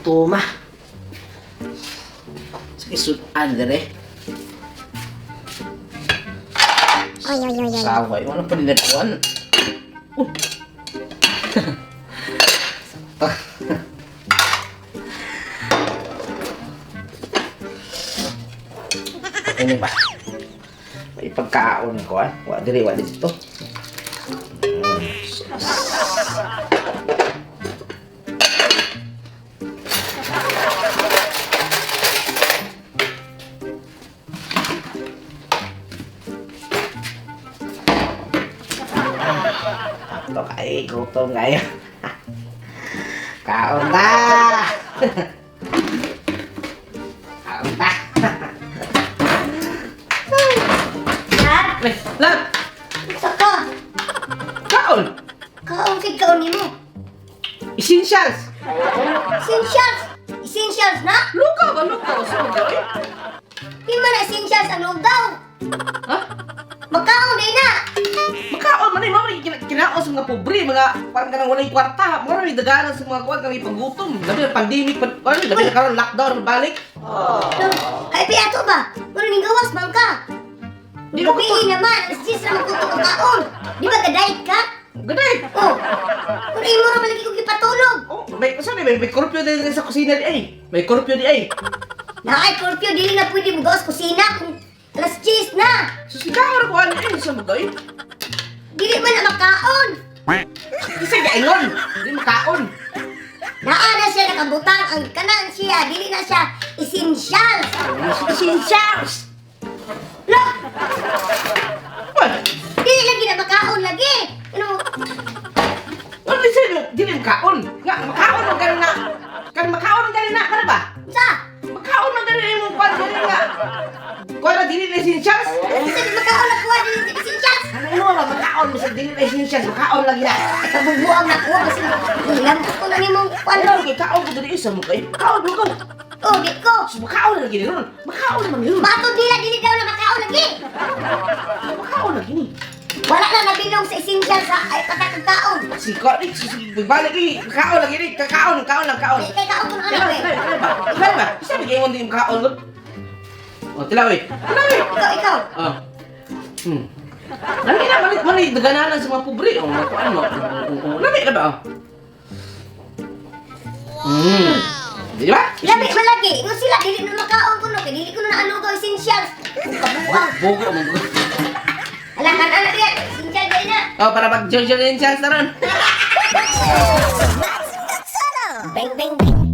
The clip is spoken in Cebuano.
Gutuma. Sige, sudan dire. Oy, oy, oy, oy. Saway, wala pa nila kuwan. Ini ba? May pagkaon ko ah. Wa diri, wa dito. Sakto kay gutom kayo. Kaon na. Kaon ta. Ha? Ay, love, Unsa ka? kaon. Kaon kay kaon nimo. Essentials. Essentials. Essentials na? Lukaw ba lukaw? So, eh. Di man na essentials ang lugaw. Ha? Magkaon di na. Makaon man eh, mama kinaon sa mga pobre, mga parang kanang walay kwarta, mga may daganan sa mga kuwan kami paggutom. Labi na pandemic, pa, ano, labi na karon lockdown balik. No, happy ato ba? Mura ning gawas man ka. Di ba Gabi naman, alas 10 ra magkutok ang kaon. Di ba ka-diet ka? Gaday. Oh. Kung imo ra man lagi kong gipatulog. Oh, may sorry, may curfew din sa kusina di ay. May curfew di ay. Naay curfew dili na pwede mo gawas kusina kung alas 10 na. Susikaw ra ko ano eh sa mga eh. Dili man na makaon. Kasi gaingon, di makaon. Naa na siya nakabutang ang kanan siya, dili na siya essentials. Essentials. Look, What? dili lagi na makaon lagi. Ano? Ano di sa'yo? Di na makaon. Nga, makaon ang gano'n na. Kan makaon ang gano'n na, kana ba? Sa? Makaon ang gano'n na imong kwan gano'n nga. Kwan na dili na essentials. Sa di makaon na kuha dili sa essentials. Ano mo ba makaon mo sa dili na essentials, makaon lagi na. Kabubuang na kuha kasi ilam ko na nimong kuan. Ano kay kaon ko dili isa mo kay? Kaon mo ka. Oh, di ko. So, makaon na lagi ni ron. Makaon naman ni ron. Matod nila dili daw na makaon lagi. Makaon lagi ni. Wala na nabilong sa essentials sa ay katakang kaon. Si ko ni si balik ni kaon lagi ni kakaon kaon lang kaon. Di kay kaon ko na Tilaw, anak eh. tilaw, tilaw ba? Tilaw ba? Isa bigay mo din kaon ron. Oh, tilaw eh. Tilaw eh. Ikaw, ikaw. Oh. Lami na, mali, mali, dagananan sa mga pobre. Oh, mga kuan mo. Oh. Lami na ba? Oh. Di ba? Labi man lagi. Ingon sila dili na makaon kuno kay dili ko na naano essentials. Kabuang. Bogo mo. Ala kan anak diyan, essential dili na. Oh, para pag Jojo din chance na ron. Bang bang bang.